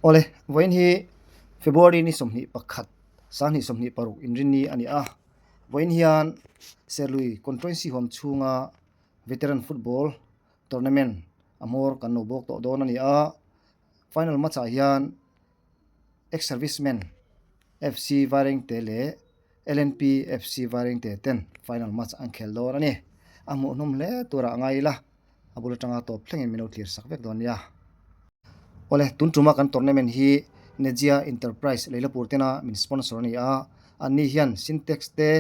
Awle, vawiin hi February ni 21, 2026 inrinni a ni a. Vawiin hian Serlui Constituency huam chhunga Veteran Football Tournament a hmawr kan lo bawk tawh dawn a ni a. Final match ah hian Ex-Servicemen FC Vairengte leh LNP FC Vairengte ten final match an khel dawn a ni. A hmuhnawm hle turah a ngai ila, a bul atanga tawp thlengin min lo thlir sak vek dawn nia. Awle, tun tuma kan tournament hi Nejia Enterprise Leilapur tena min sponsor a ni a, anni hian Sintex te,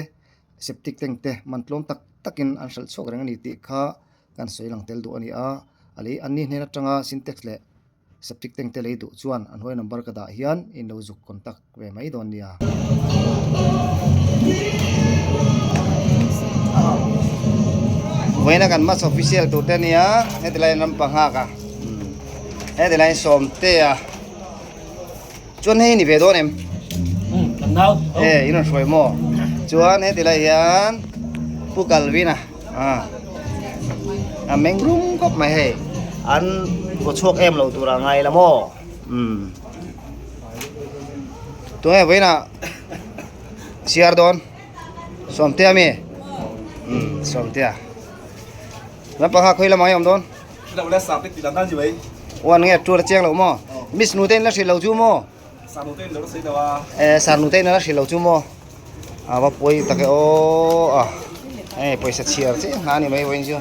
Septic tank te man tlawm tak takin an hralh chhuak reng a ni tih kha kan sawi lang tel duh a ni a, a lei anni hnen atanga Sintex leh Septic tank te lei duh chuan a hnuai number ka dah hian in lo zuk contact ve mai dawn nia. Vawiina kan match official tur te ania heti laiin ram panghak a heti laiin sawmte a chuan hei ni ve dawn em e in rawn hruai maw chuan heti lai hian pu Calvin a. A meng rum khawp mai hei an vaw chhuak em lo tur a ngai la maw umm tunge vawiinah chhiar dawn sawmtea mi umm sawmtea lampang kha khawi lamah nge awm dawn uan nge tul a chiang loh maw miss nute in la hrilh lo chu maw eh sar nute in la hrilh lo chu maw. A va pawi tak e aw a hei pawisa chhiar chiah hna a ni mai vawiin chu.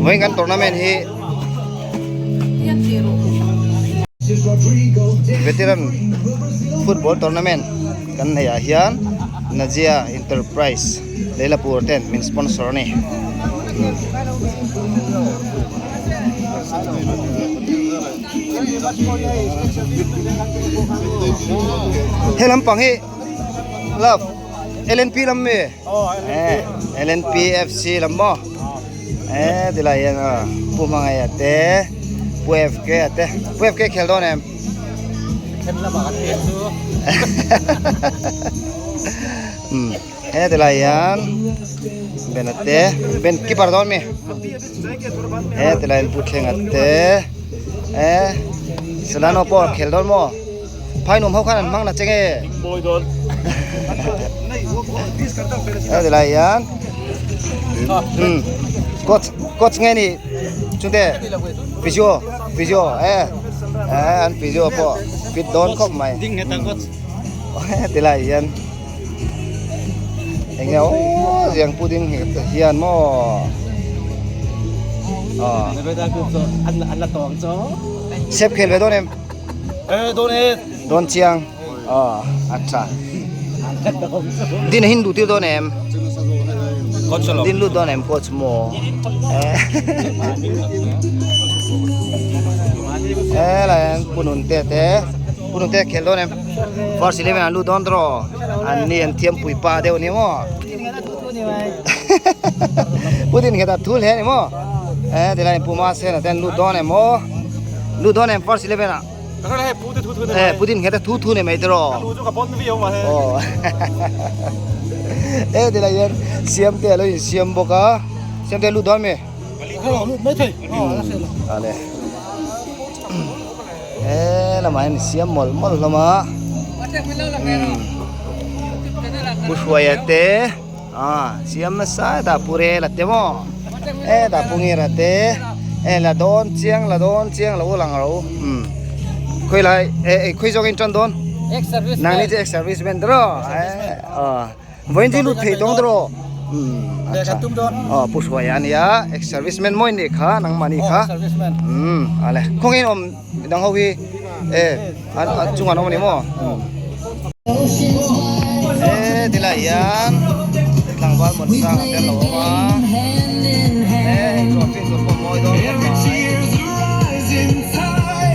Vawiin kan tournament hi. Veteran football tournament kan neih ah hian Nazia Enterprise Leilapur ten min sponsor a ni. He lampang hi love LNP lam mi LNP FC lam maw. Eh tilai hian a pu hmangaih a te pu FK a te pu FK khel dawn em Khen lamah kan pian chu um he tilai hian ben a te ben keeper dawn mi he tilai hian pu thlenga te eh Solano pawh a khel dawn maw phainuam ho khan an hmang na che nge he tilai hian um coach coach nge ni chungte physio physio eh eh an physio pawh fit dawn khawp mai tilai hian eng nge aw ziang pudding hian maw aw sep khel ve dawn em dawn chiang aw acha din hin duh tir dawn em din lut dawn em coach maw eh lai an punun te te punun te khel dawn em first eleven an lut dawn tawh an ni an thiam pui pa deuh ni maw putin khet a thul hle ni maw eh tilai puma sen a ten lut dawn em aw lut dawn em first eleven ah Eh, Putin nghe ta thu thu này mày rồi. Ồ. Ê, thì là yên siam te lo in siam boka. Siam te lu don me. Ale. Ê, là mày siam mol mol lo mà. Pu hruaia te à siam nasa ta pu re la te maw e ta pu ngira te e la dawn chiang la dawn chiang lo lang ro um khawi lai e e khawi zawk in tan dawn nang ni chu ex service man tawh e a vawiin chu lut thei tawng tawh um acha aw pu hruaia ania ex service man mawi nih kha nangmah nih kha um ale khawngin awm midang ho hi e a chungah an awm a ni maw he tilai hian tlangval mawn sang te an lo awm a he hei trophy tur pawh mawi dawn khawp mai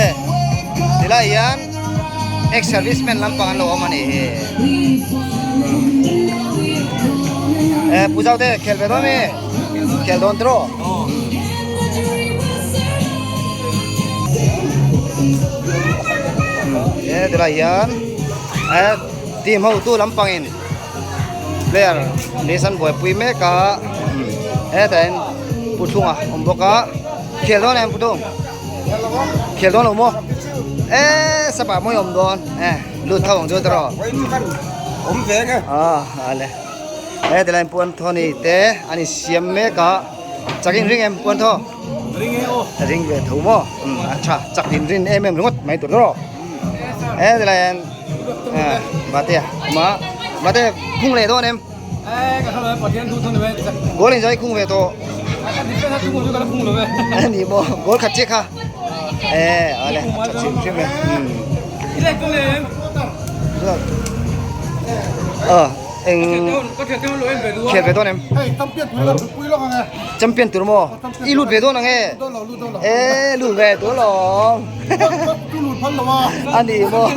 e tilai hian ex servicemen lampang an lo awm a ni hi e pu zau te khel ve dawn mi khel dawn tawh. Hetilai hian eh team hotu lampangin player list an buaipui mek a hetah hian pu thlunga a awm bawk a khel dawn em pu tung khel dawn lo maw eh sapa mawi awm dawn eh lut tho ang chu tawh ah ale hetilai hian pu Anthony te an insiam mek a chak in ring em pu Antho. Ring e aw. Ring ve tho maw? Umm a tha chak in rin em em ringawt mai tur rawh. He tilai hian Bate awm a Bate khung leh dawn em? E ka hre lo e Pathian thu thun ve. Goal in zai khung ve tawh. Ka defense a thung chu ka la khung lo ve. A ni maw goal khat chiah kha. E ale a tha chim hrim e. Umm. I lek dawn em? Ờ eng khel ve dawn em? Champion tur maw? I lut ve dawn ang e. E lut ve tur lawm. A ni maw?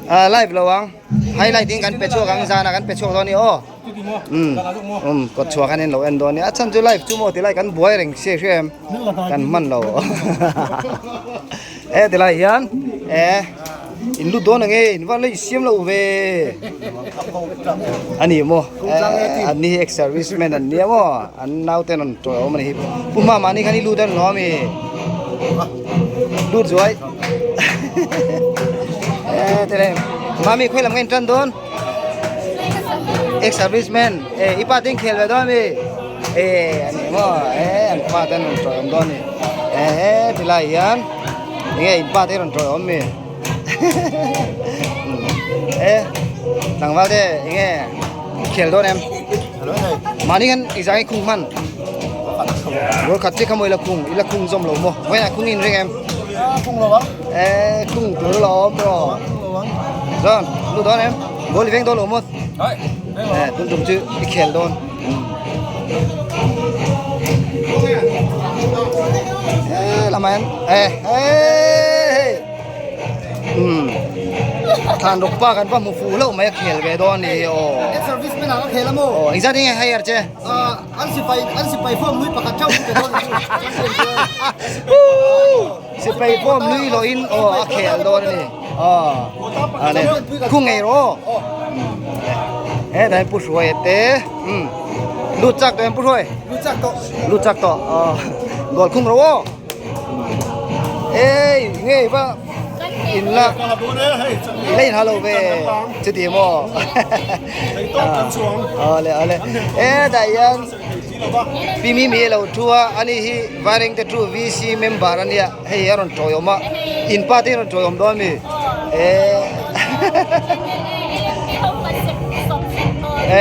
A live lo ang. Highlight in kan pe chhuak ang zana kan pe chhuak dawn ni aw. Um um kawt chhuah khan in lo en dawn ni. A chhan chu live chu maw tilai kan buai reng sia hria em. Kan hman lo. E tilai hian e in lut dawn ang e in van la i siam lo ve. A ni maw an ni hi ex service man an nia maw an naute an tawih awm a ni hi pu hma mahni khan i lut a ni lo ami lut zuai e tele mami khawi lam nge in tan dawn ex service man e i pa te in khel ve dawn ami e a ni maw e an pa te an rawn tawih awm dawn a ni e tilai hian enge in pa te rawn tawih awm mi. E tlangval te enge khel dawn em mahni khan exam hi khung hman goal khat chiah kha maw ila khung ila khung zawm lo maw vawiin ah khung in ring em e khung tur lo awm tawh chuan lut dawn em goal i veng dawn lo maw e tun tum chu i khel dawn e lamah hian e hei umm thlan ruk pa kan va hmu fuh hlauh mai a khel ve dawn a ni hi aw service man ah ka khel a maw aw engzat enge hire che an sipai an sipai form lui pakhat theuh ka dawn sipai form lui loh in aw a khel dawn a ni aw ale khung ngei rawh aw he dah hian pu hruaia te umm lut chak tawh em pu hruai lut chak tawh lut chak tawh aw goal khung rawh aw Ey ngei va in la i la in ha lo ve chuti maw awle awle e dah hian pi mi mi lo thu a ani hi Vairengte thu VC member ania hei a rawn tawiawm a in pa te hi a rawn tawiawm dawn ami e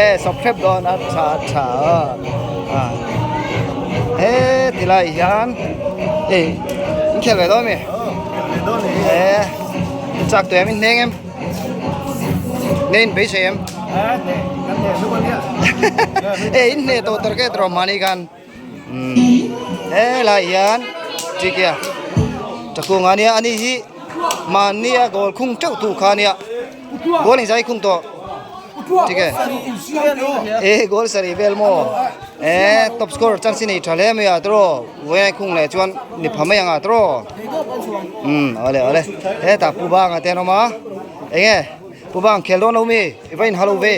e sawp hrep dawn a tha tha a. He tilai hian ei in khel ve dawn mi e in chak tawh em in hneng em nge in beisei em e in hneh tawh tar ke tawh mahni khan he lai hian chikia chakung ania ani hi mahnia goal khung teuh tu kha ania goal in zai khung tawh. Tike e goal sarih vel maw e top scorer chance nei tha hle mai a tawh vawiin khung leh chuan ni pha mai ang a tawh um awle awle hetah pu banga te an awm a enge pu bang khel dawn lo mi i va in ha lo ve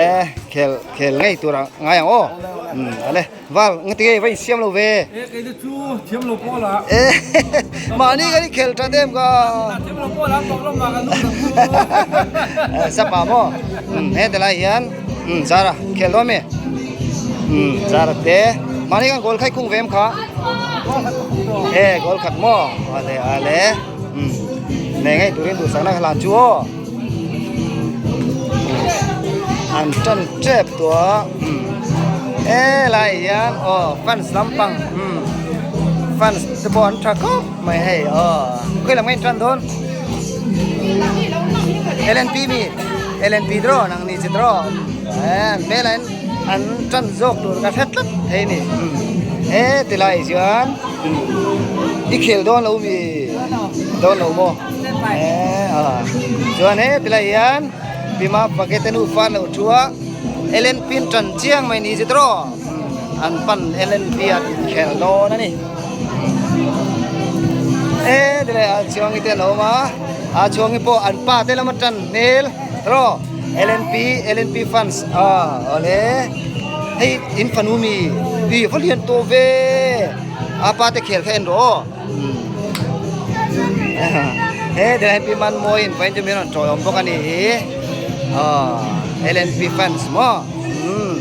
e khel khel ngei tur a ngai ang aw um awle val ngati nge i va in siam lo ve e kei te chu thiam lo pawh la e mahni kan i khel that em ka thiam lo pawh la bawk lamah kan lut ang chu sapa maw um heti lai hian um zara khel dawn mi um zara te mahni kan goal khai khung ve em kha e goal khat maw ale ale um nei ngei turin duhsakna ka hlan chu aw an tan tep tawh a helai hian aw fans lampang umm fans te pawh an tha khawp mai hei aw khawi lam nge in tan dawn L N P mi L N P draw nang ni chi draw an hmel ah hian an tan zawk tur ka hre tlat thei a ni he tilai chuan i khel dawn lo mi dawn lo maw chuan he tilai hian Pima Pakete nu fa lo thu a L N P an tan chiang mai ni zet rawh an pan L N P a inkhel dawn a ni. E tilai a chhuangi te an awm a a chhuangi pawh an pa te lama tan hmel rawh L N P L N P fans a awle hei in fanu mi ih va lian tawh ve a pa te khel kha en rawh aw he tilai pi man mawi in vawiin chu min rawn tawiawm bawk a ni hi aw L N P fans maw umm.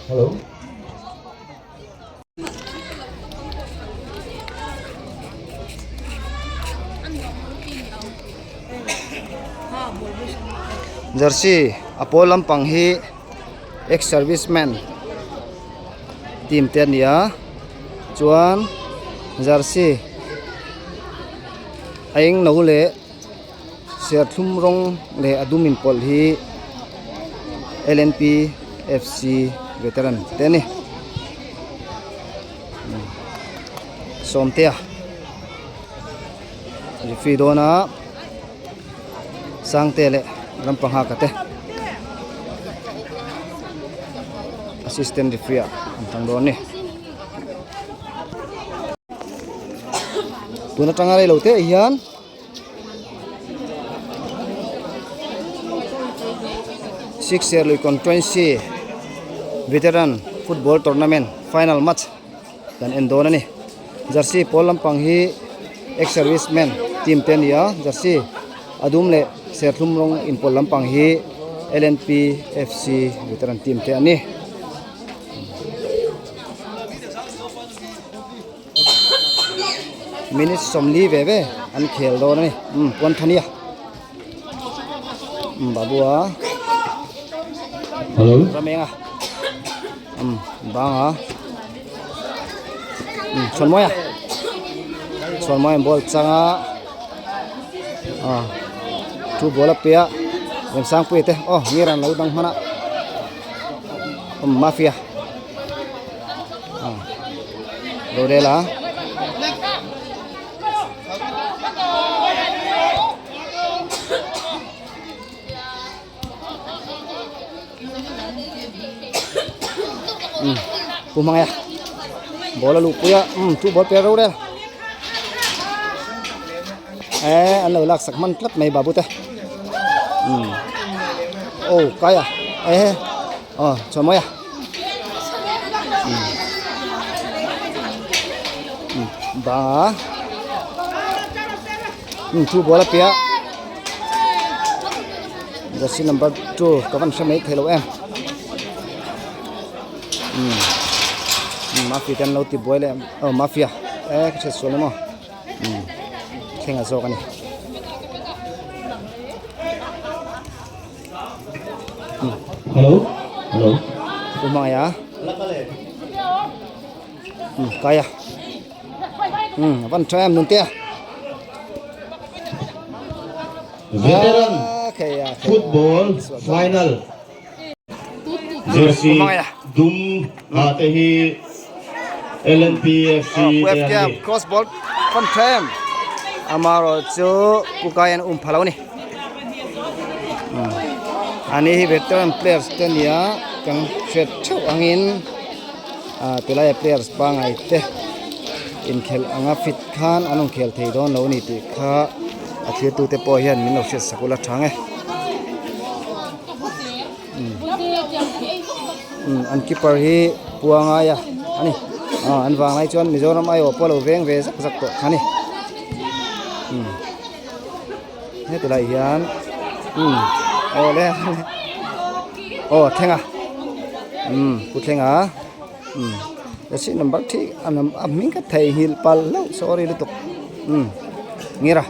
Hello. Jersey a pawl lampang hi ex serviceman team te a ni a chuan jersey a eng no leh serthlum rawng leh a dum inpawlh hi L N P F C veteran te a ni sawmtea referee dawn a sangte leh rampangha ka te assistant referee ah an tang dawn a ni tun atanga rei lo te hian. Six year lui constituency veteran football tournament final match kan en dawn a ni jersey pawl lampang hi ex service man team te a ni a jersey a dum leh serthlum rawng inpawlh lampang hi L N P F C veteran team te a ni. Minute sawmli ve ve an khel dawn a ni umm puan thania umm babua Hello ramenga umm banga umm chhuanmawia chhuanmawia ball changa ah thu ball a pe a remsangpuia te aw nge ran lo dang hman a umm mafia. Rorel a pu hmang e ball a luh pui a umm chu ball pe rorel eh an lo lak sak hman tlat mai babu te umm aw kai a eh aw chhuah mawi a banga umm chu ball a piah jersey number 2 ka van hre mai thei lo em umm mafia te an lo ti buai leh aw mafia eh ka hriat sual emaw umm thleng a zawk a ni. Hello hello Pu Hmangaiha um kai a um a van tha em nunte a Veteran football final jersey dum ha te hi LNPFC te an ni. Cross ball van tha em amarawh chu pu kai an um pha lo a ni. Ani hi veteran players te nia kan hriat theuh angin ah tilai a players pangai te inkhelh anga fit khan an rawn khel thei dawn lo a ni tih kha a thirtu te pawh hian min lo hriat sak ula tha ang e umm an keeper hi Puangaia a ni ah an vanglai chuan Mizoram aiawh pawh a lo veng ve zak zak tawh kha a ni umm. Heti lai hian umm Aw le aw thlenga umm pu thlenga umm jersey number thi a a hming ka theihnghilh palh hlauh sorry lutuk umm ngira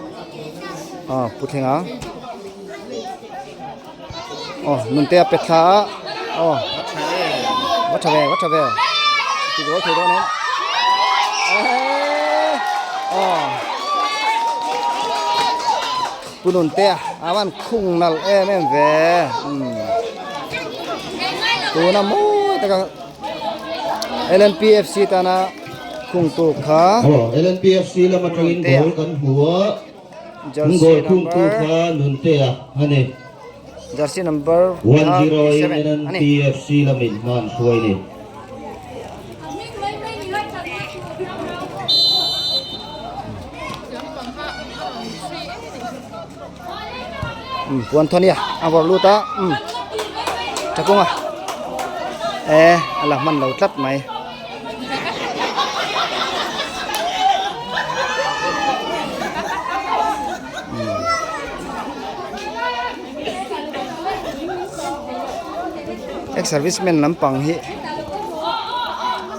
aw pu thlenga aw nunte a pe thla a aw va tha ve va tha ve ti dawl thei dawn em eehh aw Pu Nuntea a van khung nalh em em ve umm tuna mawi taka L_N_P_F_C tana khung tu kha Aw L_N_P_F_C lam atangin goal kan hmu a Jersey goal khung tu number kha Nuntea a ni. Jersey number 1-0 in 37 a ni. L_N_P_F_C lamin hma an hruai ni. Um puan thaw nia a vawrh lut a um thakunga eh a la hman lo tlat mai. Ex servicemen lampang hi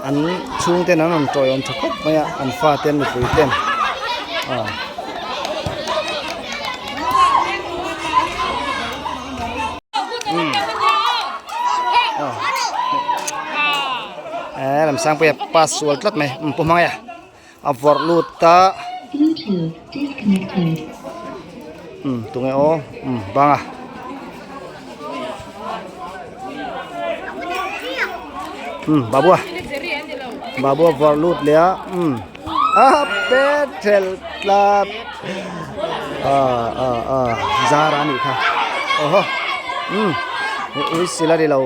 an chhung ten an rawn tawiawm tha khawp mai a an fa te an nupui ten aw. Eh Lamsangpuia pass sual tlat mai um pu hmangaih a a vawrh lut a um tunge aw um bang a um babua babua vawrh lut leh a um a pet thelh tlat ah ah ah zar a nih kha aw haw um ui sila ri lo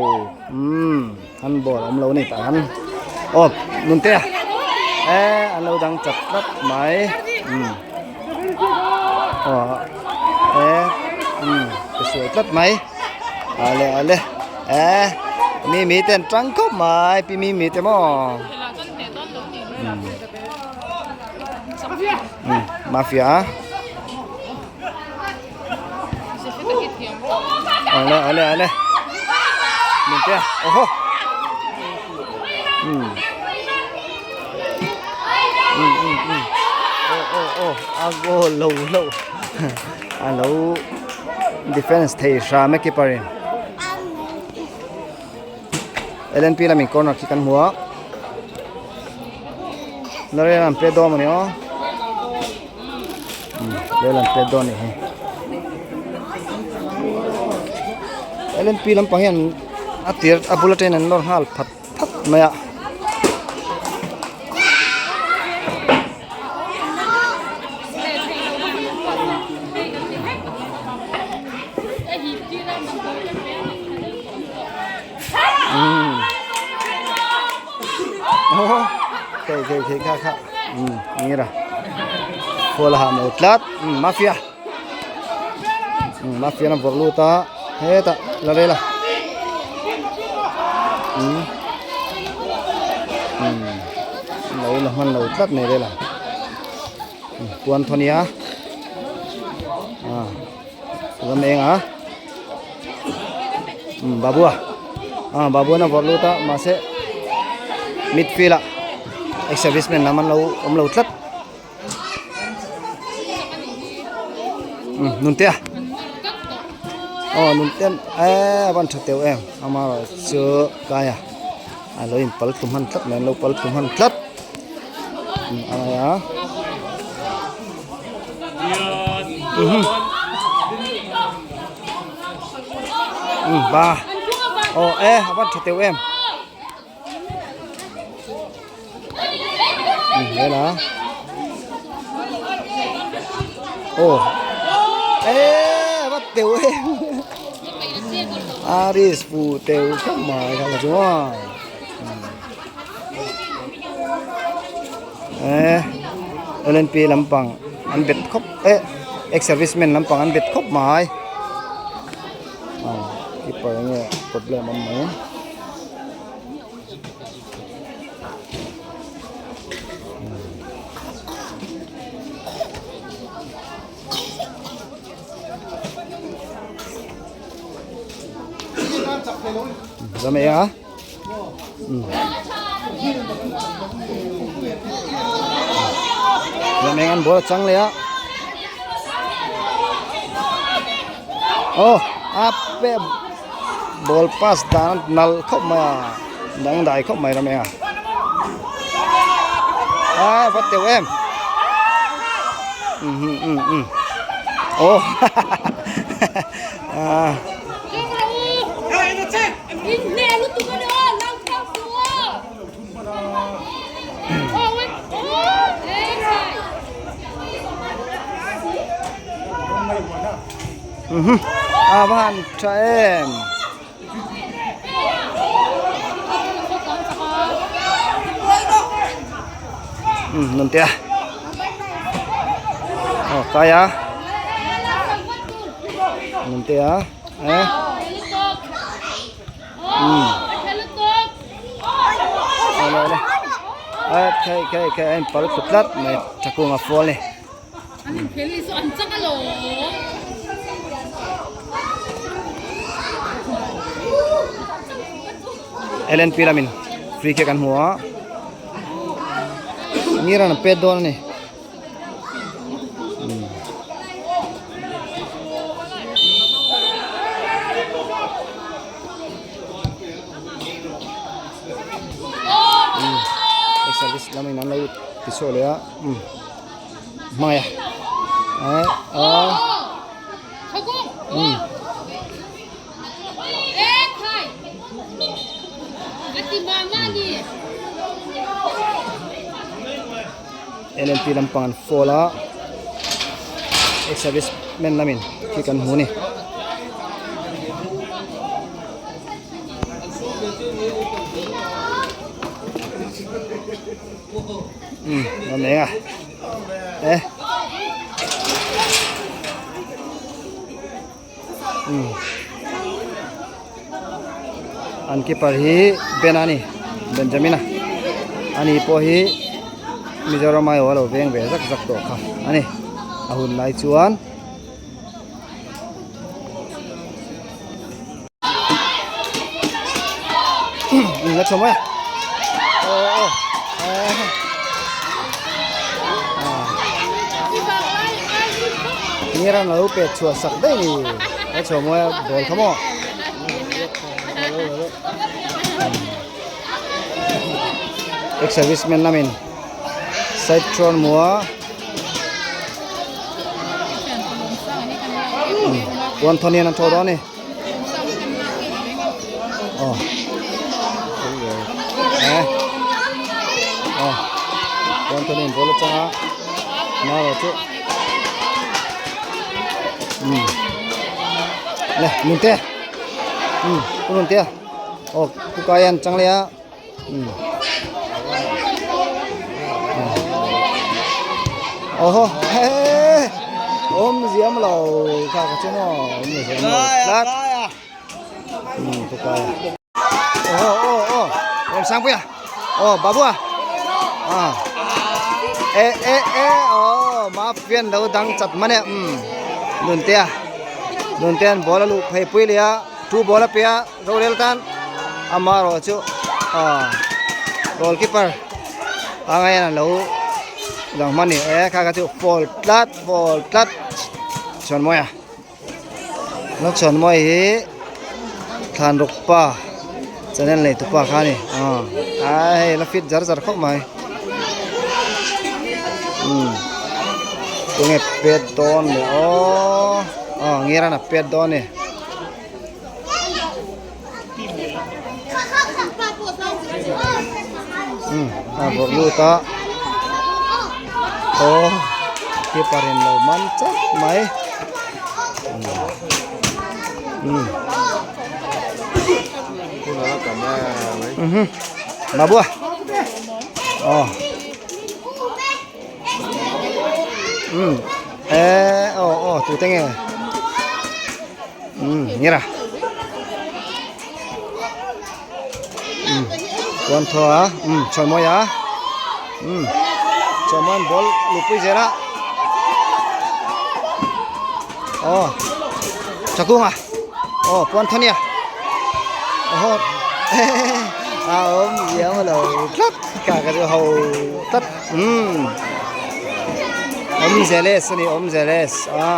um. Handball awm lo a ni tah hian aw Nuntea eh an lo dang chat tlat mai umm aw eh umm ka sual tlat mai ale ale eh mi mi te an tang khawp mai pi mi mi te maw umm umm mafia ale ale ale Nuntea oho um um um um oh oh oh a goal lo lo a lo defense thei hram e keeper in L_N_P lamin corner khi kan hmu a Lorel an pe dawn a ni aw. Lel an pet dawn a nih hi L_N_P lampang hian a tir a bul atangin an nawr nghal phat phat mai a. Thei thei thei kha kha ngira khual a ham lo tlat mafia mafia na vawrh lut a hetah la rel a lo la hman lo tlat mai rel a puan thaw nia lam eng a babu a ah babu an a vawrh lut a mahse midfield ah ex serviceman lam an lo awm lo tlat nunte a aw nunte eh a van tha teuh em amaherawh chu kai a a lo in pal tum hman tlat mai an lo pal tum hman tlat a ngai a. Ba aw e a van tha teuh em đây là ồ ê bắt teuh em Aris pu teuh khawp mai kha là chú eh L_N_P lampang an bet khawp eh ex servicemen lampang an bet khawp mai ah keeper nge problem awm mai. Zam eng a. Zam eng an ball a chang leh a. Aw a pe ball pass dan a nal khawp mai a dangdai khawp mai ram eng a. A va teuh em. Aw a. A va han tha em. Nun tia. Aw kai a. Nun tia. Eh. Ole ole. Eh khai khai khai en pal thut tlat mai thakung a fual ni. LNP lamin free kick an hmu a. Ngiran a pet dawn a ni. Service lamin an lo ti chhuak leh a hmai a eh a LNP lampang an fall a ex service men lamin khi kan hmu a ni. Umm a eng a eh umm an keeper hi Ben a ni Benjamin a ani pawh hi Mizoram aiawh a lo veng ve zak zak tawh kha a ni a hun lai chuan. La chho mai a aw aw ngiran lo pet chhuah sak daih ni la chho mawi a ball kha maw ex service man lamin side throw an hmu a. Tuan thawn hian an thaw dawn a ni aw eh aw tuan thawn hian ball a chang a narawh chu um le nunte um pu nunte aw pu kai an chang leh a. Oho he awm ziam lo kha ka chu maw awm ziam lo tlat um ka oho oh oh awm sang puia oh babu a ah e e e oh ma fian lo dang chat mane um nuntea nuntean ball a luh phei pui leh a two ball a pe a. Rorel tan amarawh chu aw goal keeper pangai hian alo lang hman a ni e kha kha chu foul tlat foul tlat chhuanmawi a la chhuanmawi hi thlan ruk pa channel nei tu pa kha a ni aw a hei la fit zar zar khawp mai umm tunge pet dawn le aw aw ngiran a pet dawn a ni. A bawrh lut a aw keeper in lo man chauh mai um babu a aw um eh aw aw tute nge. Um ngira um tuan thaw a um chhuan mawi a um chhuan mawiin ball lupui zel a aw tha kung a aw puan thaw nia. Aw a awm diam lo tlat ka ka chu ho tlat umm awm zeles a ni awm zeles a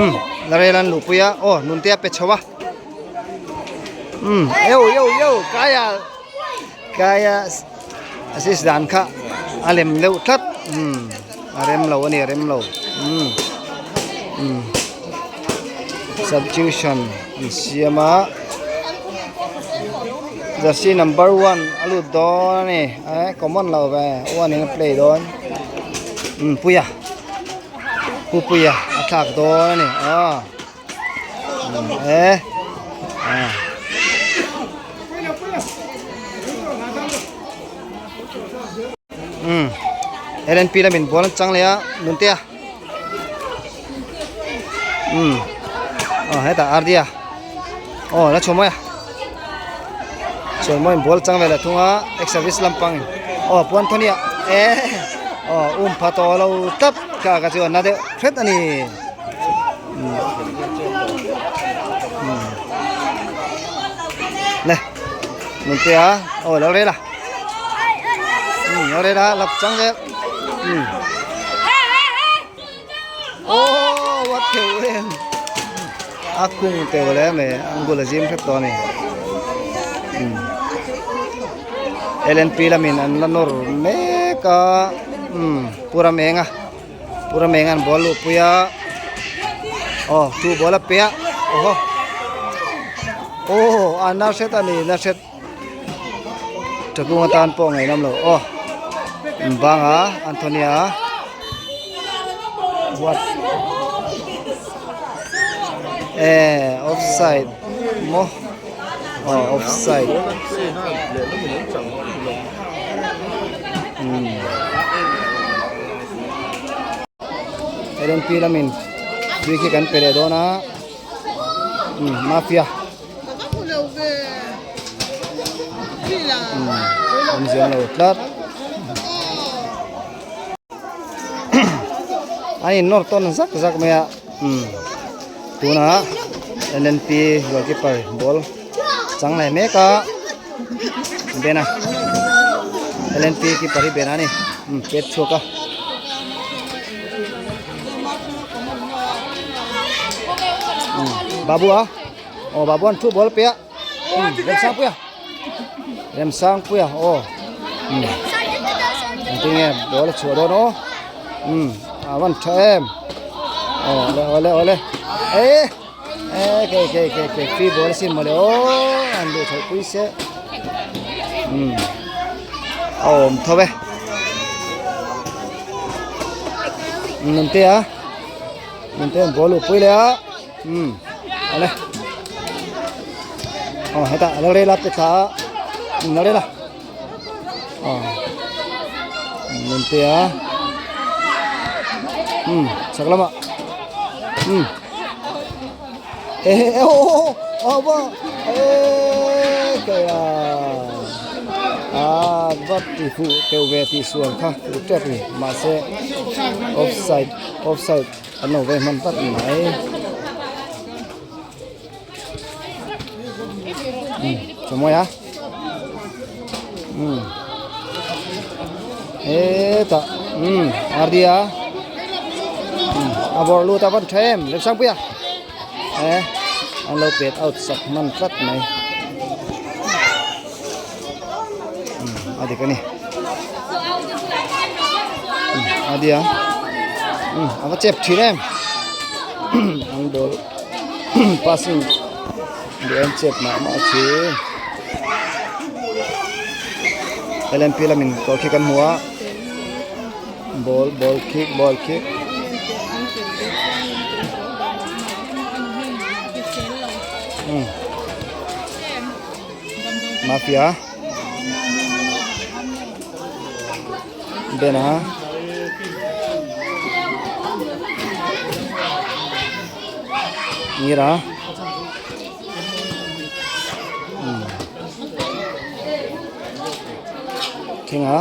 umm la rel an luhpui a aw nunte a pe chho a umm eu eu eu kaia kaia assist dan kha a lem deuh tlat umm a rem lo a ni a rem lo umm umm substitution an siam a jersey number one a lut dawn a ni eh common lo ve one in a play dawn umm puia pu puia a thlak dawn a ni aw. Eh. Ah. LNP lamin ball an chang leh a Nuntea. Oh hetah Ardia. Oh la chhuah mawi a. Chhuah mawiin ball chang ve leh thung a ex service lampang in. Oh Pu Anthony a eh oh um pha tawh lo tlat kha ka chu a na deuh hret a ni. Nè, mình tia, ôi lâu đây là, lâu đây là lập trắng đấy, ô, what kiểu em, a cung tiểu lẽ mày, angula gym phép to này, LNP là mình ăn là nor mê cả, pura menga. Pura mengan ball luh pui a aw chu ball a pe a awhaw aw a na hret a ni na hret thakunga tan pawh ngaihnawm lo aw banga Anthony-a what eh offside maw aw offside. LNP lamin tui khi kan pe leh dawn a mafia awm ziang lo tlat a in nawr tawn zak zak mai a tunah LNP goalkeeper ball chang leh mek a bena LNP keeper hi bena a ni pet chhuak a. Babu a aw babu an thu ball pe a Remsangpuia Remsangpuia aw engtin nge ball a chhuah dawn aw a van tha em aw awle awle awle. e ke ke ke ke free ball sin mawle aw an luh theih pui se um a awm tho e nunte a nunte an ball luh pui leh a um awle aw hetah a lo rel a pe thla a um lo rel a aw nunte a um chhak lamah um eh oh oh va eh kaya a va ti fu teu ve ti sual kha fu tep ni mahse offside offside an lo ve hman vat mai chaw mawi a hetah ardia a bawrh lut a van tha em Remsangpuia eh an lo pet out sak hman tlat mai a dik a ni ardia a va chep thin em an ball passing duh em chep mah mah thin LNP lamin goal kick an hmu a ball ball kick ball kick mafia bena ngira thleng a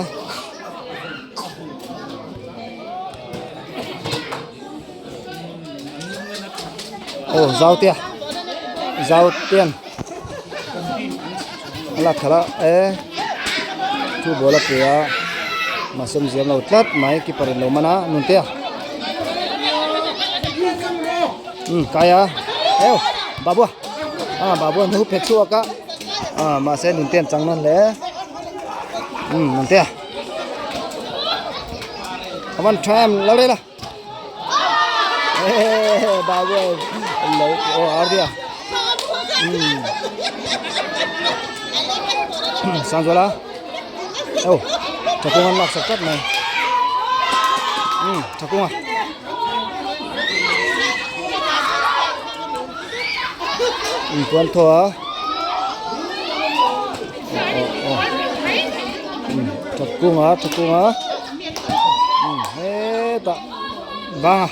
aw zau te a zau te an. A lak khalh a e chu ball a pe a mahse awm ziam lo tlat mai keeper in lo man a Nuntea umm kai a heu Babua ah Babua an lo phet chhuak a ah mahse Nuntea an chang nawn hle umm Nuntea a van tha em lo rei la. Sangzuala oh Thakunga an laksak tlat mai Thakunga inpuan thaw a oh oh Thakunga Thakunga. Hetah banga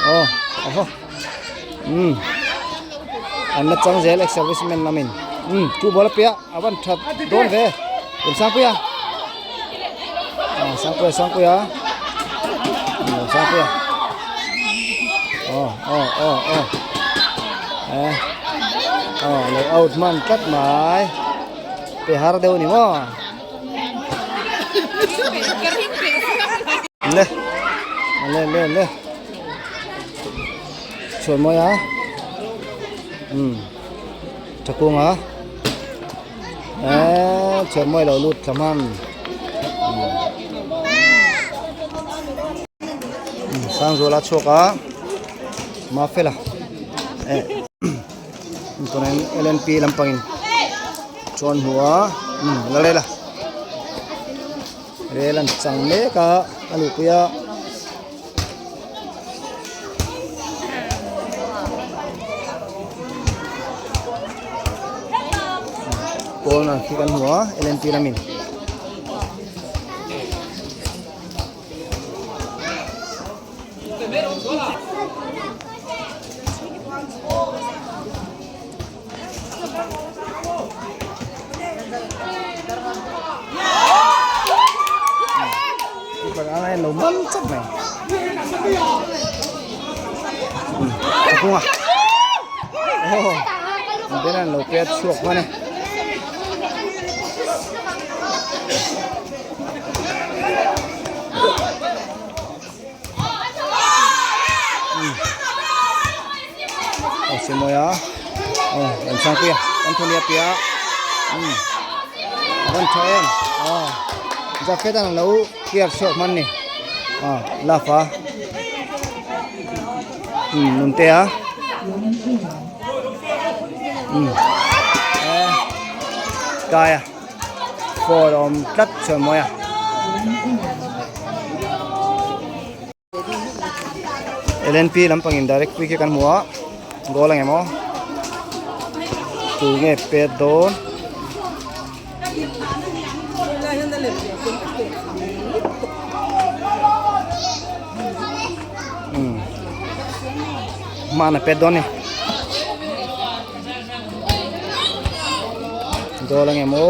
aw ahaw umm an la chang zel ex service man lamin umm chu ball a piah a van that dawn ve Sangpuia aw Sangpuia Sangpuia umm Sangpuia aw aw aw aw eh aw lo out hman tlat mai pe har deuh a ni maw. Le le le le chhuan mawi a umm tha kung a eee chhuan mawi lo lut thla hman umm Sangzuala chhuak a Mafela eh tunah hian L N P lampangin chuan hmu a umm la rel a rel an chang mek a a luhpui a. Corner khi kan hmu a L N P lamin. Lo man chak mai thakung a aw ben an lo pet chhuak hman e. Aw si mawi a aw an sangpui a an thawni a piah a a rawn tha em aw jacket an lo clear chhuak hman ni aw love a nunte a eh kai a. Phone a awm tlat chuan mawi a. LNP lampangin direct free kick an hmu a goal ang em aw tu nge pet dawn. Hmana pet dawn ni. Goal ang em aw.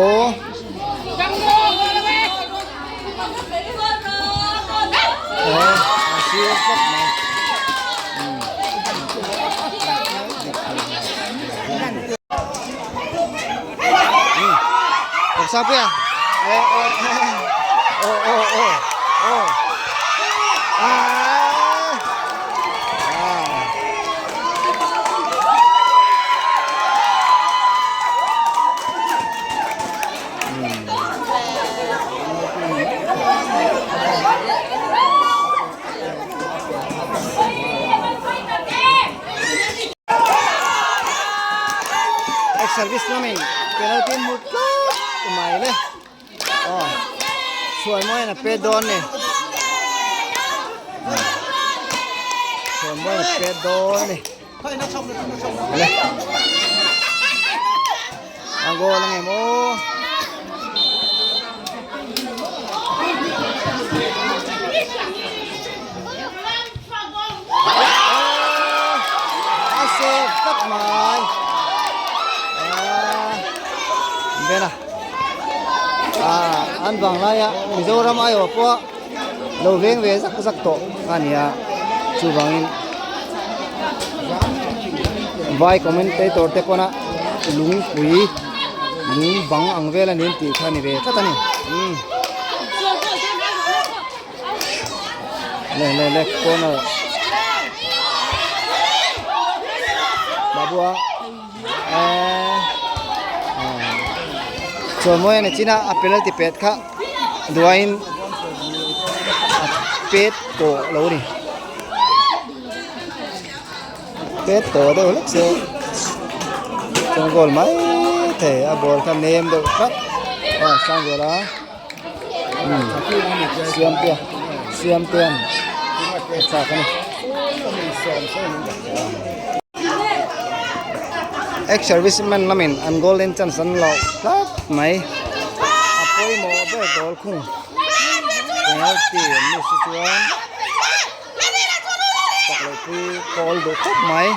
Sangpuia eh eh oh oh oh oh ah ah Ex service lamin penalty an hmu tlat mai le aw chhuan mawiin a pet dawn a ni chhuan mawiin a pet dawn a ni le a goal ang em aw. A save tlat mai bena ah an vang laia Mizoram aiawh pawh lo veng ve zak zak tawh a ni a chuvangin vai commentator te pawna lungpui. Lung bang ang vel a ni an tih kha a ni ve tlat a ni umm le le le corner Babua eee chuan mawi a ni chin a a penalty pet kha duaiin a pet tawh lo a ni. Pet tawh deuh hlek se chuan goal mai thei a ball kha nem deuh tlat a sang vel a umm siamtea siamtea'n a chak a ni ex service man lamin an golden chance an loh tlat mai a pawimawh ber goal khung penalty an miss hi chuan. Chak loh pui kawl duh khawp mai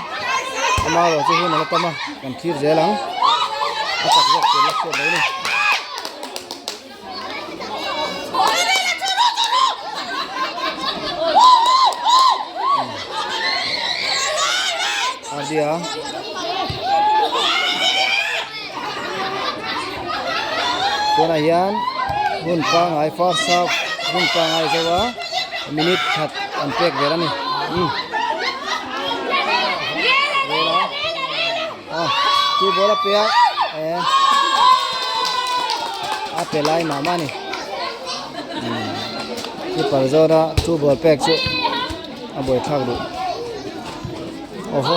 ama erawh chu hun a la tam a kan thlir zel ang a chak zawk tur la hriat lo a ni. Ardia tunah hian hun pangai first half hun pangai zo a minute khat an pek vel a ni umm vel a a chu ball a pe a eh a pe lai mah mah a ni umm keeper zawna chu ball pek chu a buaithlak duh. Oho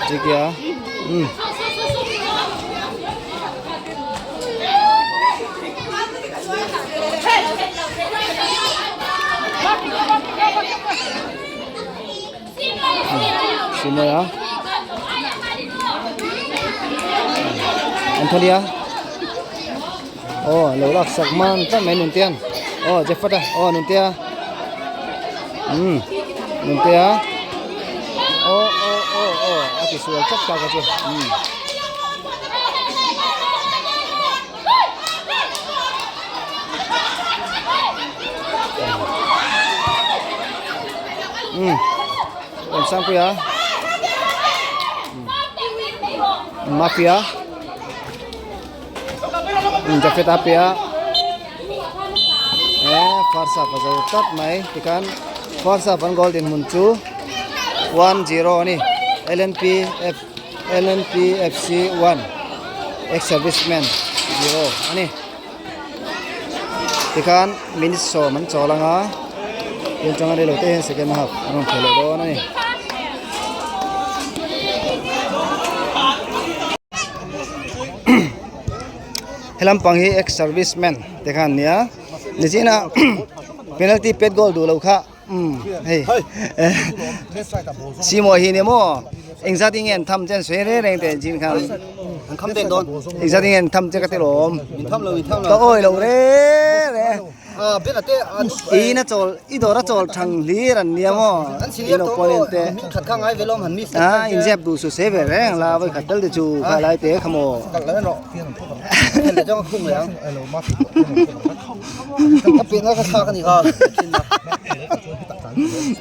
Chikia umm Simaya Antonia aw lo lak sak man tlat mai Nuntian aw Jefferta aw Nuntia umm Nuntia aw aw aw aw a ti sual tlat tak a chu umm. Umm Awmsangpuia Mafia. Jacket a pe a eh first half a zo tlat mai tikhan first half an goal dinhmun chu 1-0 a ni L N P F L N P F C 1 ex serviceman 0 a ni tikhan minute sawm an chawl ang a tun atanga reilo te hian second half an rawn khel leh dawn a ni. Helam pang hi ex service man te khan nia nichina penalty pet goal duh lo kha umm hei Simo hi ni maw engzat in nge an tham chen sawi reng reng teh chin khan an kham den dawn engzat in nge an tham che ka ti lawm min tham lo min tham lo ka awi lo reng reng. Ah, bena te an In a chawl i dawr a chawl thang hlir an nia maw an senior in tawh opponent te min khat kha ngai ve lawm han miss ah in zep duh su se ve reng la vawi khat tel te chu kha lai te kha maw kal lo rawh le jong khung le ang ka pe nga ka thlak ani kha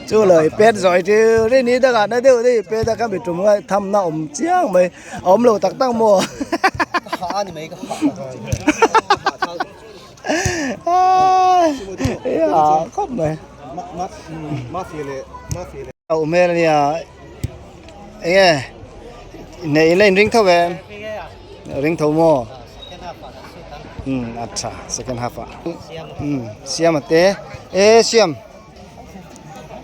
chu lời pet rồi chứ đây ní ta gạt nó đều đi pet ta các bị trùng lại thăm nó ổn chiang mày ổn lâu tắc tắc mùa ha ni mai ka ha khawp mai a awm hmel ania enge nei in la in ring tho em ring tho maw umm acha second half ah umm siam a te e siam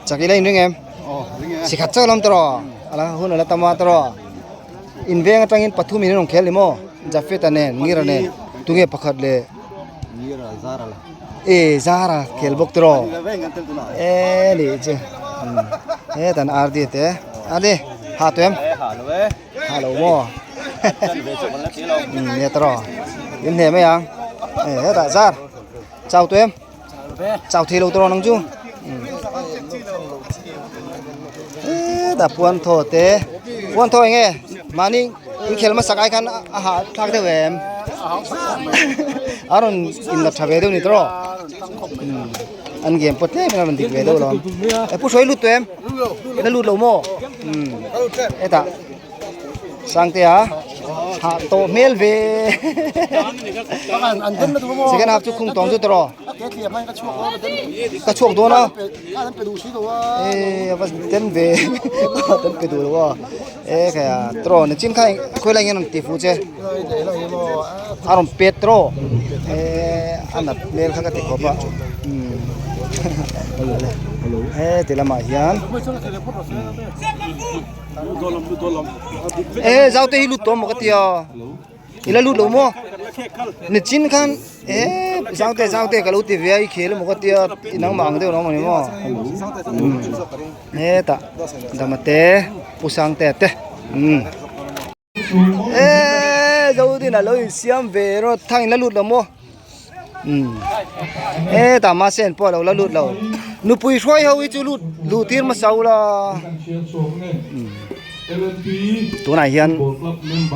chak ila in ring em sikhat chauh lam tawh rawh ala hun ala tam a tawh rawh in veng atangin pathum in an rawn khel ni maw Jafet-a nen Ngira nen tunge pakhat leh e Zara khel bawk tawh rawh e nih chu hetan RD te RD ha tawh em ha lo maw nia tawh rawh in hne mai ang e hetah Zar chau tawh em. Chau thei lo tawh nang chu hetah puan thaw te puan thaw eng nge mahni inkhel hmasak ai khan a hah thlak deuh em a rawn in la tha ve deuh ni tawh an game pawh tlem in a rawn dik ve deuh lo e pu hruai lut tawh em la lut lo maw hetah sangtea. Hah tawh hmel ve. Second half chu khung tawng chu tawh. Ka chhuak dawn a. E a va ten ve. Kan pe duh lo a. E khaia tawh ni chin kha khawi lai nge rawn ti fu che. A rawn pet tawh. E a nat hmel kha ka ti khawp a. E ti lamah hian. E zau te hi lut tawh maw ka tia i la lut lo maw nichin khan e zau te zau te ka lo ti ve a i khel emaw ka tia i nangmah ang deuh lo maw ni maw hetah dama te pu sang te te umm e zodin a lo insiam ve rawt thang in la lut lo maw. Umm hetah mahse an pawh a lo la lut lo nupui hruai ho hi chu lut luh tir hmasa ula umm tunah hian umm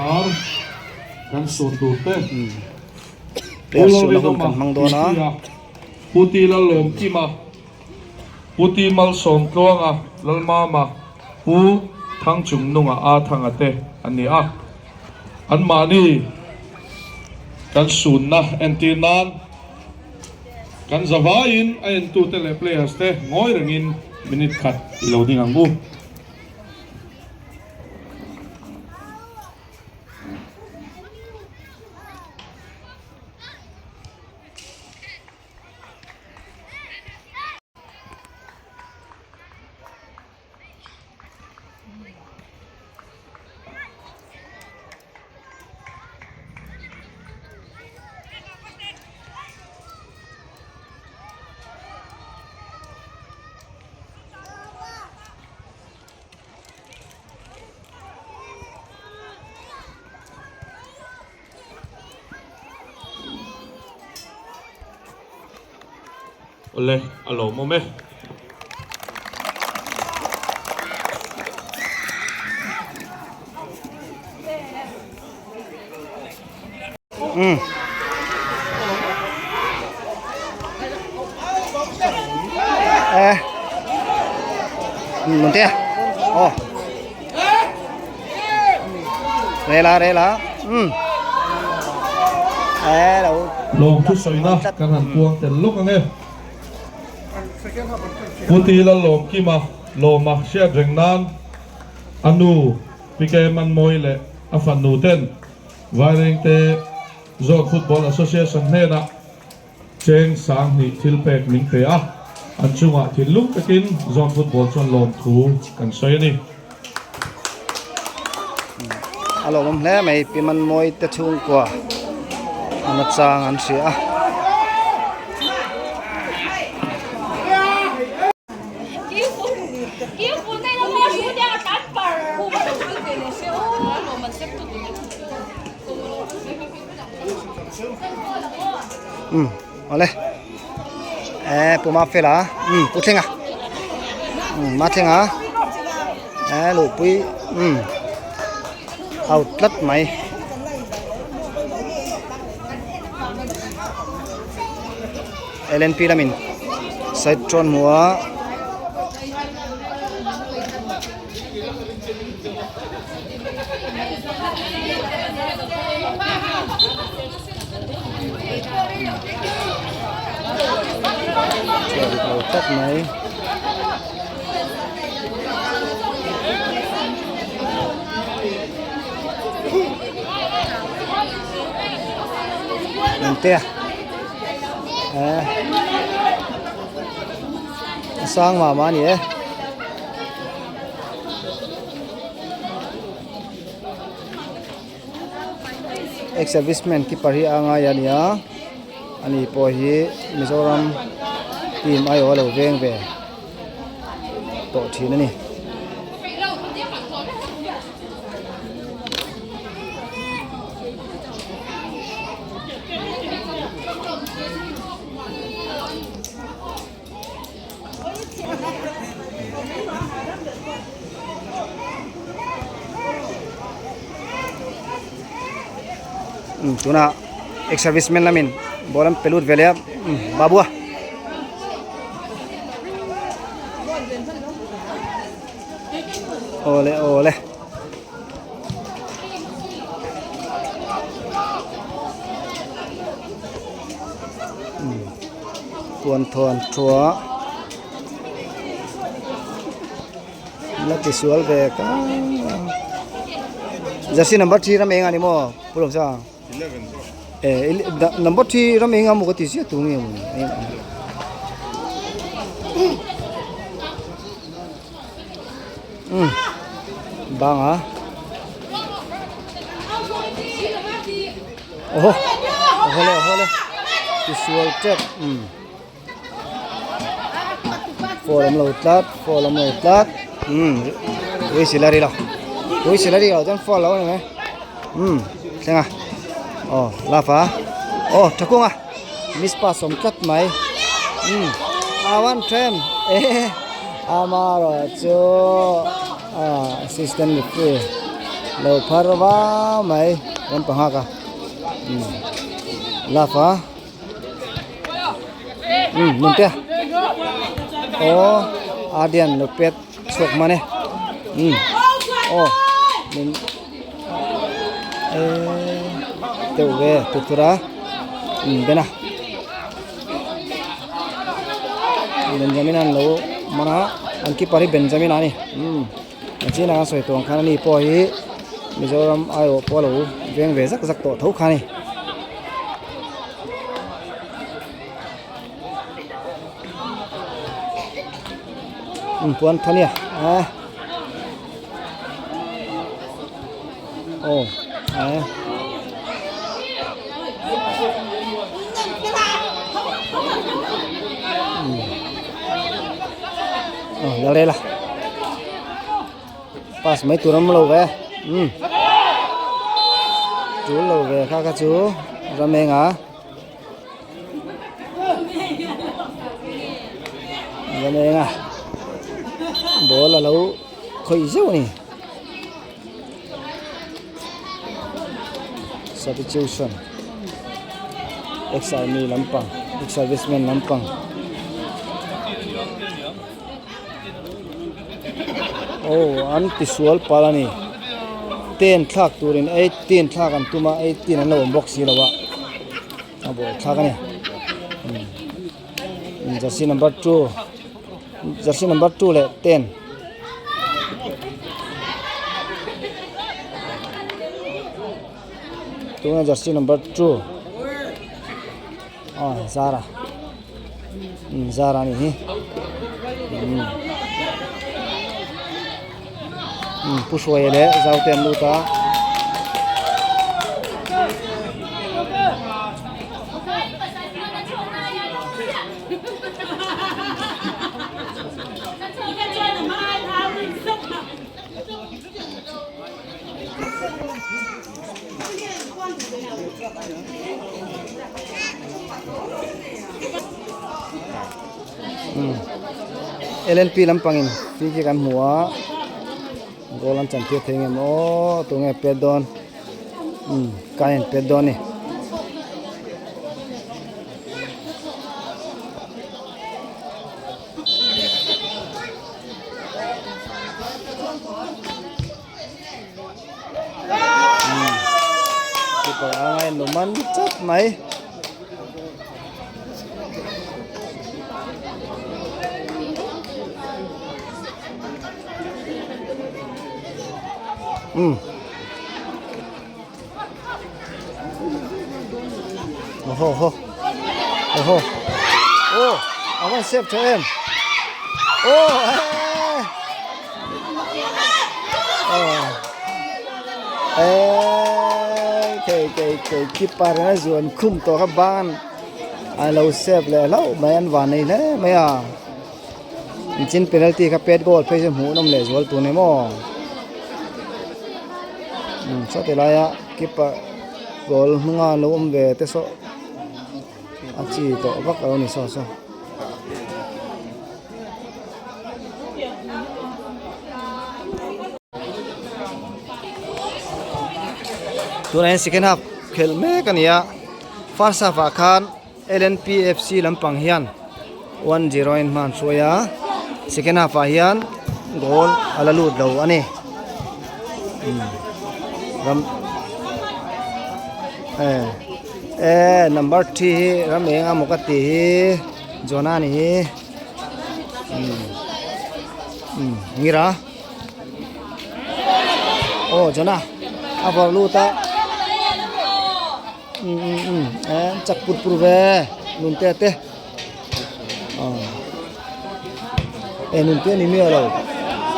player sualna hun kan hmang dawn a. Pu Ti Malsawmtluanga, Lalmama, Pu Thangchungnunga A Thanga te an ni a. Anmahni kan sunna entir nan kan zavaiin a entute leh players te ngawi rengin minute khat i lo ding ang u. Awle a lawmawm e. Um. Eh. Um, te. Oh. Rela rela. Um. Eh lo. Lawm thu sawina kan han puang tel lawk ang e. Puti Lalawmkima lawma hriat reng nan a nu PK Manmawi leh a fanu ten Vairengte Zone Football Association hnenah Cheng Sanghnih thil pek min pe a, an chungah thinlung takin Zone Football chuan lawmthu kan sawi a ni. A lawmawm hle mai Pi Manmawi te chhungkua an a chang an hria a. Um awle eh pu Mafela um pu Thlenga um Mathlenga eh luhpui um out tlat mai. LNP lamin side trawn hmu a. Chhuah lo tlat mai. Nuntea eh a sang mah mah a ni e. Ex serviceman keeper hi a ngai a ni a ani pawh hi Mizoram team aiawh a lo veng ve tawh thin a ni. Tunah ex serviceman lamin ball an pe lut ve leh a babu a. Awle awle. Puanthawn thuah la ti sual ve ka jersey number 3 ram eng ani maw pu lo sa eh number 3 ram eng a maw ka ti zia tu nge maw um banga Oho oho le oho le tisual tep umm foul awm lo tlat foul awm lo tlat umm whistle a ri lo whistle a ri lo chuan foul lo a ni mai umm thleng a aw love a aw tha kung a miss pass awm tlat mai umm a one threm eh amarawh chu assistant referee lo phar vau mai ram panghak a umm love a umm nunte aw ardian lo pet chhuak hman e umm aw nun eh deuh ve tur tur a umm bena Benjamin an lo man a an keeper hi Benjamin a ni umm a chin anga sawi tawh ang khan ani pawh hi Mizoram aiawh pawh a lo veng ve zak zak tawh tho kha a ni. Umm puan tha nia a aw a. Aw la rel a pass mai tur awm lo ve umm tul lo ve kha kha chu Ramenga. Ramenga ball a lo khawih zeuh a ni. Substitution ex army lampang ex serviceman lampang aw an ti sual palh a ni ten thlak turin eighteen thlak an tum a eighteen an lo awm bawk si lo a a buai thlak a ni jersey number 2 jersey number 2 leh 10 tuna jersey number 2 aw zara zara a nih hi Pu Hruaia leh Zaute an lut a. LNP lampangin free kick an hmu a goal an chan tir thei ngem aw tunge pet dawn umm kai an pet dawn a ni. Keeper anga in lo man chat mai. Um. Oho oho. Oho. Oh, a van save tha em. Oh, eh. Oh. Eh, kei kei kei keeper a zuan khum tawh kha ban a lo save leh hlauh mai an van nei hle mai a. Chin penalty kha pet goal phei chu hmuh nawm leh zual tur ni maw. Um saw ti laia keeper goal hnunga an lo awm ve te saw a chi tawh vak alo ni saw saw. Tunah hian second half khelh mek a ni a first half ah khan LNPFC lampang hian 1-0 in hma an hruai a second half ah hian goal a la lut lo a ni ram eh eh number 3 hi ram eng a maw ka tih hi. Jonah ni hi umm umm ngira aw Jonah a vawrh lut a umm umm umm eh chak pur pur ve nunte te aw eh nunte a ni miah lo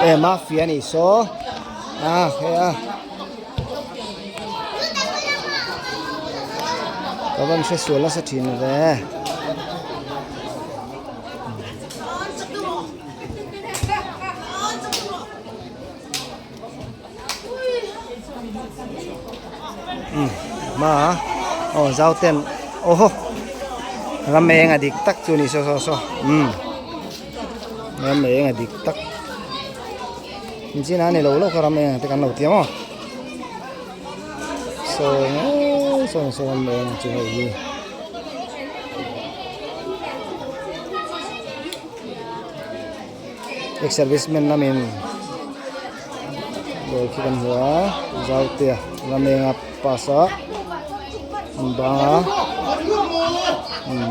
eh mafia a nih saw a hei a. Ka van hre sual nasa thin ve. Um ma aw zau ten aw haw ram eng a dik tak chu ni saw saw saw um ram eng a dik tak. Engchin a ni lo lo kha ram eng te kan lo ti ang aw saw saw saw ram eng chu hei hi ex servicemen lamin ball khi kan hmu a zautea ram enga pass a an bang a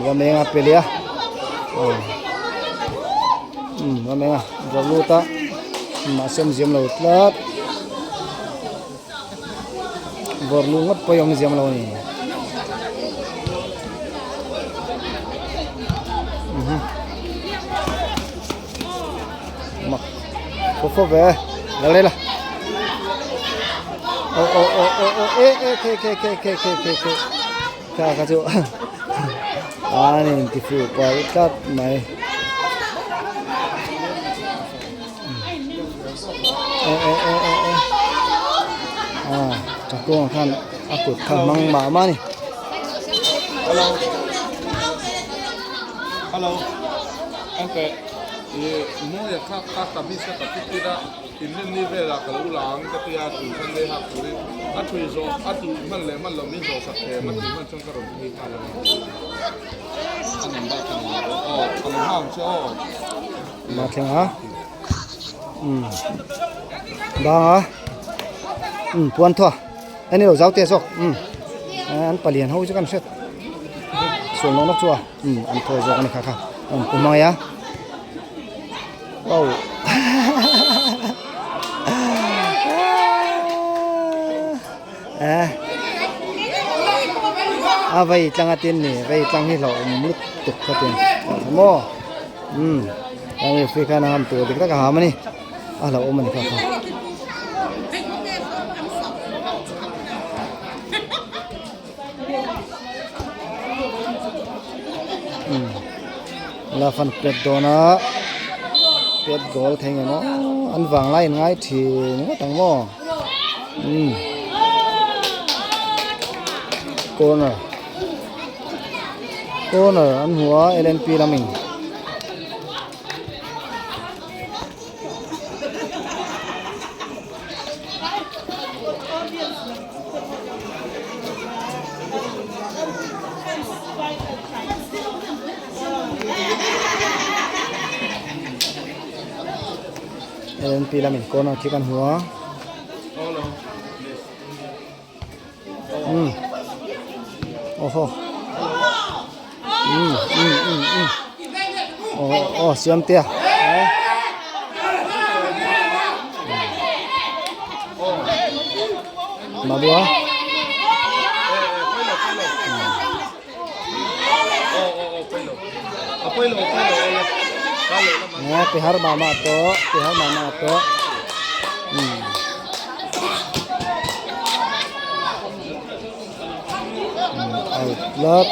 ram enga pe leh a aw ram enga zawrh lut a mahse awm ziam lo tlat vawrh luh ngawt pawh hi awm ziam lo a ni mak khaw khaw ve la leh la aw aw aw aw aw e e khe khe khe khe khe khe khe kha kha chu an inti fuh palh tlat mai e e e e e a tah khan a kut kha hmang mah mah a ni. Hello okay i mawi kha ka kamis ka ka fit tir a inrinni velah ka lo la ang ka tia tui Sunday hak turin a thui zawh a tui hman leh hman loh min zawh sak them a tui hman chuan ka rawn phei nghal a ni a number ka nei lo aw ka lo hma ang che aw. Ma thleng a um bang a um puan thaw a ni lo zau te zawk um an palian ho chu kan hriat sual nawk nawk chu a um an thaw zawk a ni kha kha an pu hmang a wow eh a vei tlang a tin ni vei tlang hi hlauhawm lutuk kha tin maw um a referee khan a ham tur dik tak a ham a ni a hlauhawm a ni kha kha. La fan pet dawn a pet goal thei nge maw an vang lai in ngai thin ngawt ang maw umm corner corner an hmu a L N P lamin. LNP lamin corner khi kan hmu a umm aw haw umm umm umm umm aw aw siamtea Mabua nge tihar mah mah tawh tihar mah mah tawh umm out tlat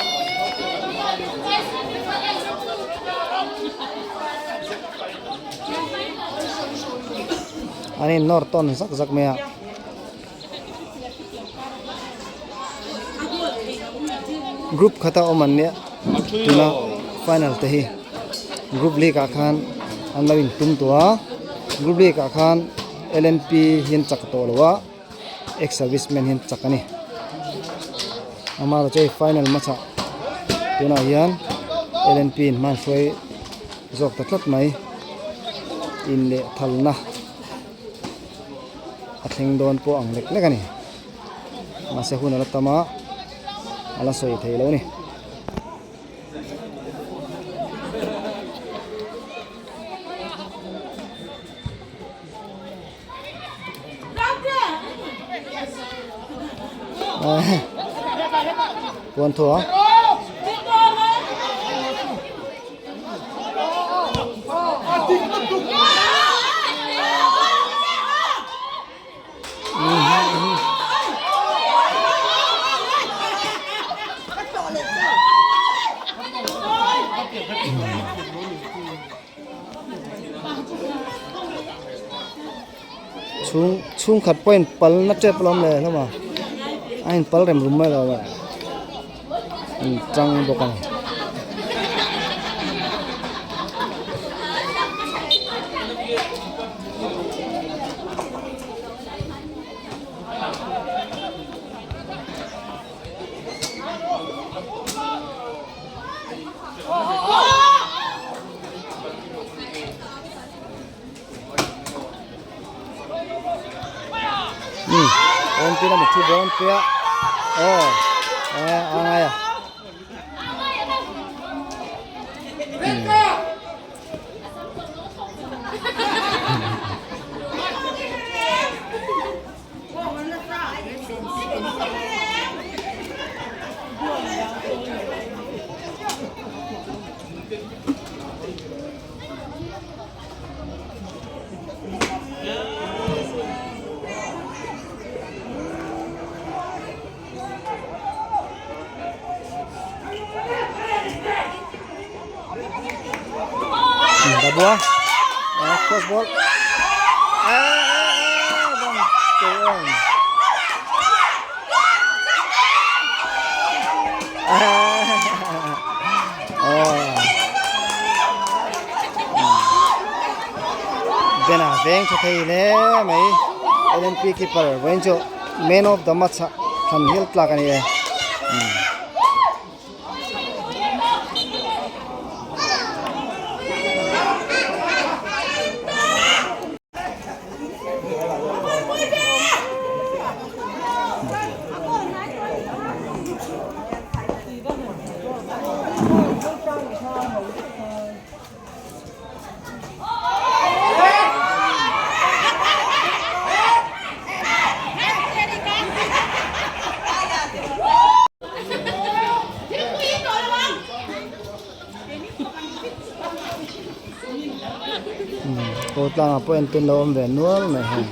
an in nawr tawn zak zak mai a. Group khata awm an nia tuna final te hi group league ah khan an lo in tum tawh a group league ah khan L N P hi an chak tawh lo a ex service man hi an chak a ni amaherawhchu hei final hmasa tunah hian L N P in hma an hruai zawk ta tlat mai inlehthalna. a thleng dawn pawh ang lek lek a ni mahse hun a la tam a a la sawi thei lo a ni. Puan thaw a. Chhung chhungkhat pawh a in pal na tep alawm le hlawm a a in pal rem rum mai lo a in tang bawk a ni. Awm pin a mitthi dawn pia aw eh a ngai a. Babua cross ball Bena veng tha thei hle mai L N P keeper vawiin chu man of the match ah thlan hial tlak a ni e. Aw tlangah pawh en tun lo awm ve nual mai hei.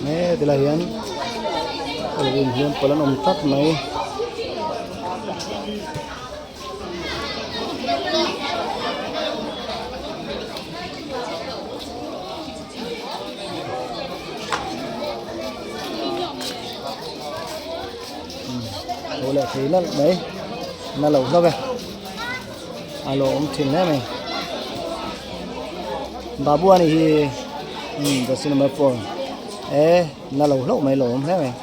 He tilai hian inhliam pawlh an awm tlat mai. Tho leh thei nalh mai na lo hlauh e a lo awm thin hle mai babu a nih hi umm jersey number 4 e na lo hlauh mai lo awm hle mai.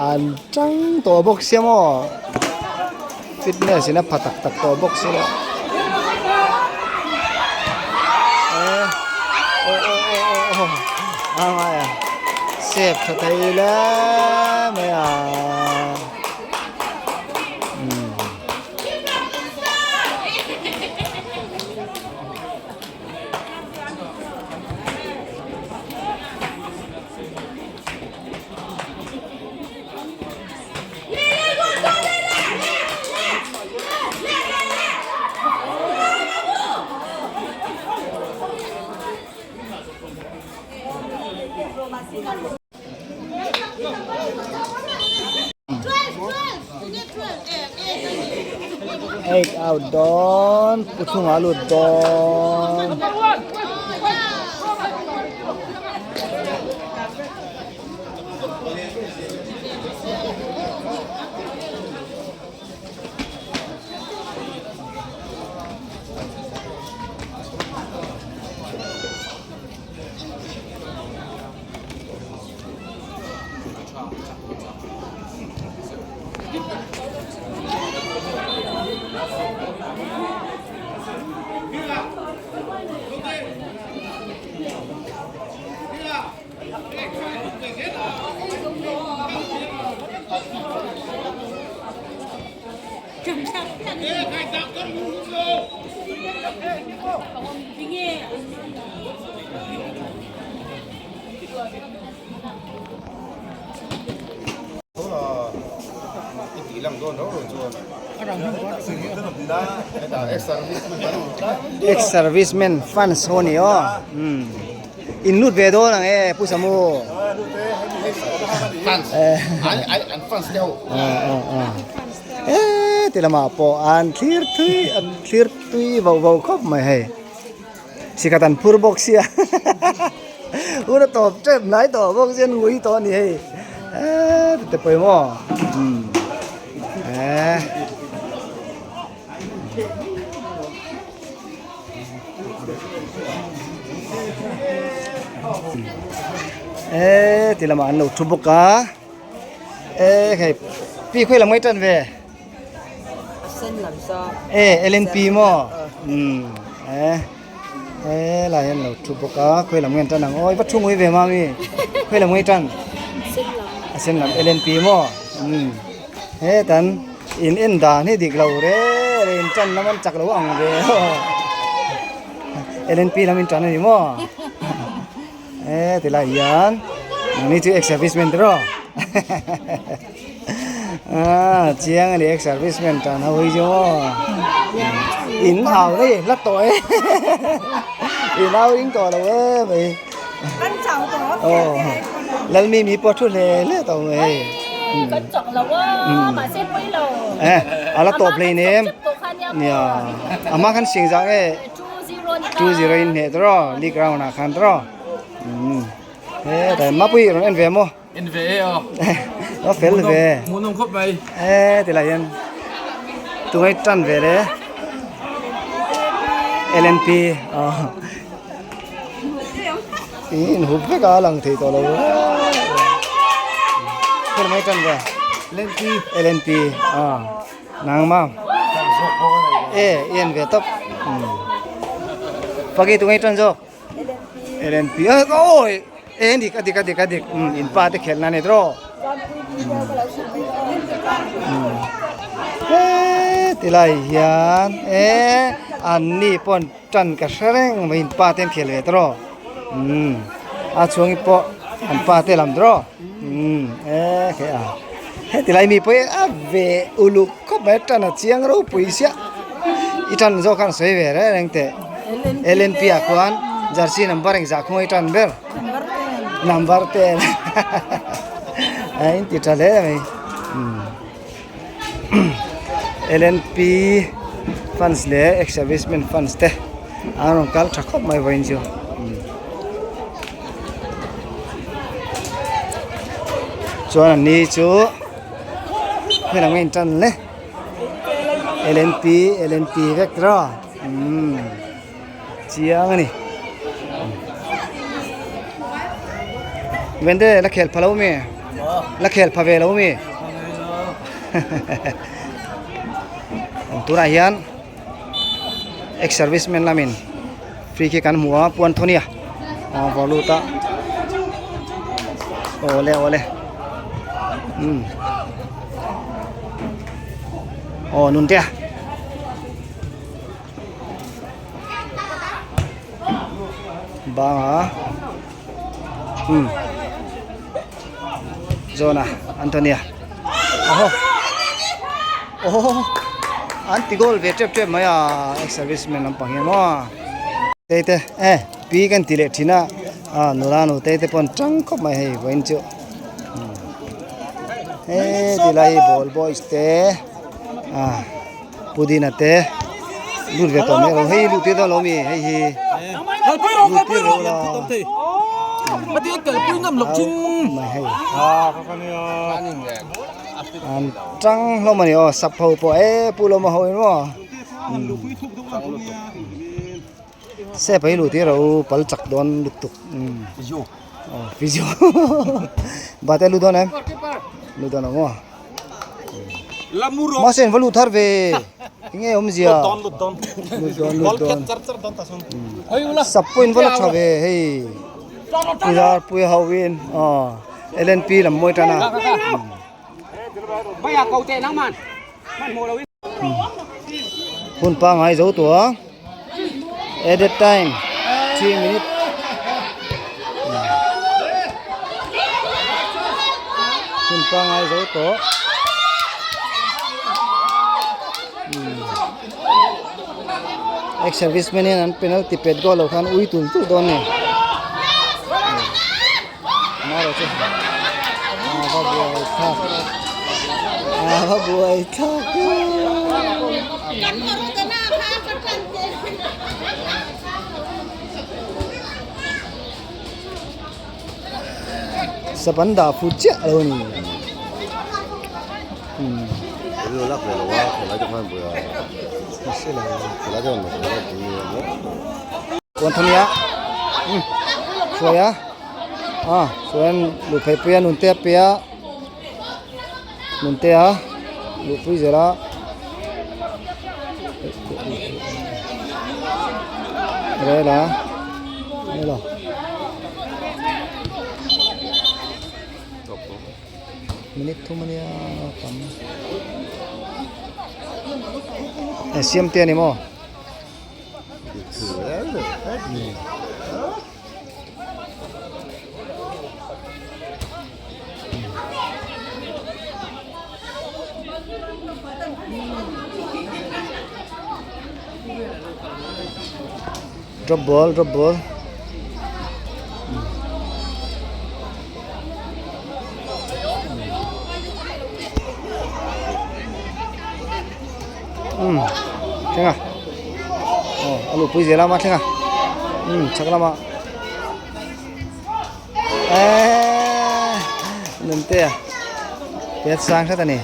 An tang tawh bawk sia maw fitness in a pha tak tak tawh bawk sia sep tha thei hle mai a. Eight out dawn pu chhungah a lut dawn. Ex servicemen fans ho ni aw in lut ve dawn ang e pu Samu e ti lamah pawh an thlir thui an thlir tui vauh vauh khawp mai hei. Sikhat an phur bawk sia hun a tawp tep hnai tawh bawk sia an ngui tawh a ni hei eee tute pawimawh umm eee. Eee ti lamah an lo thu bawk a eee hei pi khawi lam ngaih tan ve. E LNP maw umm e he lai hian lo thu bawk a khawi lam nge an tan ang aw i va thu ngui ve mami khawi lam nge i tan a sen lam LNP maw umm hetan in en dan hi dik lo re re in tan lam an chak lo ang ve aw LNP lam in tan a ni maw e tilai hian nangni chu ex service man te rawh. Ah, chiang ani ex serviceman tan ho hi chu maw in au nei hla tawh e in au ring tawh lo e mai Kan chau tawh aw lalmi mi pawh thu hle hle tawh mai hei kan chak lo a mahse pawi lo eh ala tawp hlei nem nia ama khan sing zah nge 2-0 in hneh tawh league round ah khan tawh he tlai mapui rawn en ve maw En ve e aw. Nó fel ve. Hmuhnawm khawp mai. E ti lai hian tungai tan ve le. LNP aw. In hup vek a lang thei tawh lo. Fel mai tan ve. LNP. LNP aw. Nang ma. E en ve tawp. Pagi tungai tan zawk. LNP awi e dik a dik a dik a dik in pa te khelh na ni tawh he tilai hian e an ni pawh tan ka hre reng mai in pa te an khel ve tawh a chhungi pawh an pa te lam tawh e khe a heti lai mi pawh hi a ve uluk khawp mai tan a chiang ropui chiah i tan zawk khan sawi ve reng reng teh LNP ah khuan jersey number engzah khawngaih tan ber number ten a in ti tha hle mai LNP fans leh ex servicemen fans te an rawn kal tha khawp mai vawiin chu. Chuan an ni chu hmel ang a intan hle LNP LNP vek tawh umm chiang a ni Vende la khel pha lo mi la khel pha ve lo mi tunah hian ex servicemen lamin free kick an hmu a Pu Anthony-a a vawr lut a awle awle umm aw Nuntea. Banga umm Jona Antonia aho aw an ti goal ve tep tep mai a ex service man lampang hian maw te te e pi kan ti leh thin a a nula nu te te pawh an tang khawp mai hei vawiin chu he tilai hi ball boys te a. Pudina te lut ve tawh mai lo hei luh tir dawn lo mi hei hi lut tir lo la mai hei an tang hlawm a ni aw sap ho pawh e pu lawma ho in maw Step a hi luh tir a u pal chak dawn lutuk umm aw physio bate a lut dawn em lut dawn ang aw mahse an va lut thar ve enge awmzia lut dawn lut dawn sap pawh in va la tha ve hei Puzarpuia ho in aw L N P lam mawi tan a. Hun pangai zo tawh a added time 3 minute hun pangai zo tawh ex service man hian an penalty pet goal lo khan ui tul tul dawn a ni Amaherawhchu a va buai thlak a va buai thlak Sapan dah fu chiah lo a ni. Kawnthawmia hruai a ah chuan luhphei pui a nunte a pe a nunte a luhpui zel a rel a rel a. Minute thum ania tam eh siam te ani maw drop ball drop ball. Um thleng a aw a luhpui zel a ama thleng a um chhak lamah eeee nuntea tet sang hret a ni.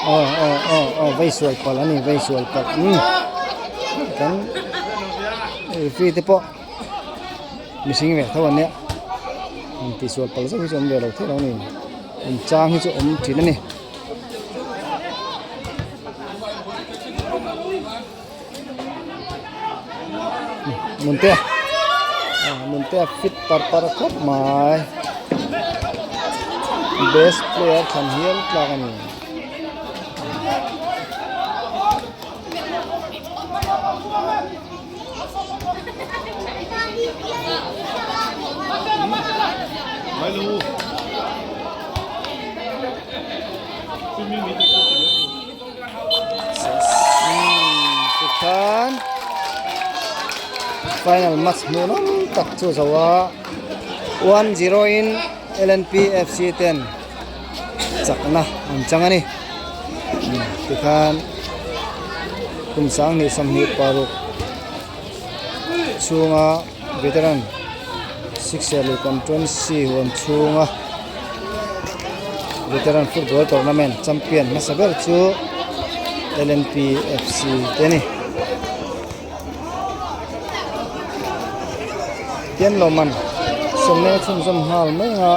Aw aw aw aw vei sual palh a ni vei sual palh umm kan referee te pawh mihring ve tho an nia an tih sual palh zeuh hi chu awm ve lo theih lo a ni in chang hi chu awm thin a ni. Nuntea Nuntea fit par par khawp mai best player thlan hial tlak a ni. Tikhan final match hmuh nawm tak chu zo a 1-0 in LNP FC ten chakna an chang a ni tikhan kum sanghnih 26 chhunga veteran 6 constituency huan chhunga veteran football tournament champion hmasa ber chu L N P F C te a ni tian lawmman sawmneng a chhunzawm nghal mai ang a.